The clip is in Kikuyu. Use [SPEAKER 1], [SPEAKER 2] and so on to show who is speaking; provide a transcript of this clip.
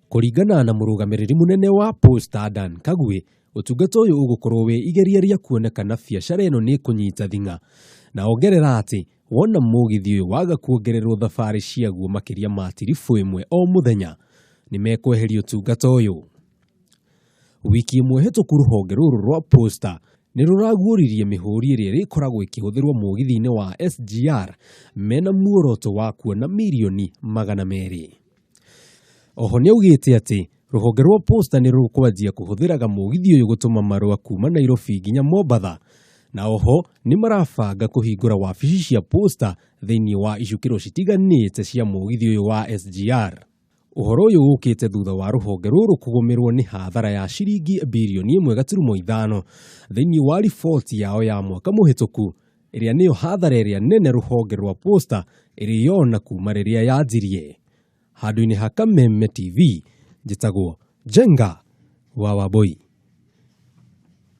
[SPEAKER 1] Kũringana na mũrũgamĩrĩri mũnene wa Posta Dan Kagwe, ũtungata ũyũ ũgũkorwo wĩ igeria rĩa kuona kana biacara ĩno nĩ ĩkũnyita thing'a, na ongerera atĩ wona mũgithi ũyũ waga kuongererwo thabarĩ ciaguo makĩria ma tiribũ ĩmwe o mũthenya, nĩ mekweheria ũtungata ũyũ. Wiki ĩmwe hĩtũku rũhonge rũrũ rwa Posta nĩ rũraguũririe mĩhũri ĩrĩa ĩrĩkoragwo ĩkĩhũthĩrwo mũgithi-inĩ wa SGR mena muoroto wa kuona mirioni 200. Oho nĩaugĩte atĩ rũhonge rwa Posta nĩ rũkwanjia kũhũthĩraga mũgithi ũyũ gũtũma marũa kuma Nairobi nginya Mombatha, na oho nĩ marabanga kũhingũra wabici cia Posta thĩinĩ wa icukĩro citiganĩte cia mũgithi ũyũ wa SGR. Ũhoro ũyũ ũkĩte thutha wa rũhonge rũrũ kũgũmĩrwo nĩ hathara ya ciringi birioni 1.5 thĩinĩ wa riboti yao ya mwaka mũhĩtũku, ĩrĩa nĩyo hathara ĩrĩa nene rũhonge rwa Posta ĩrĩ yona kuma rĩrĩa yanjirie. Handũ-inĩ ha Kameme TV, njĩtagwo Njenga wa Wambui.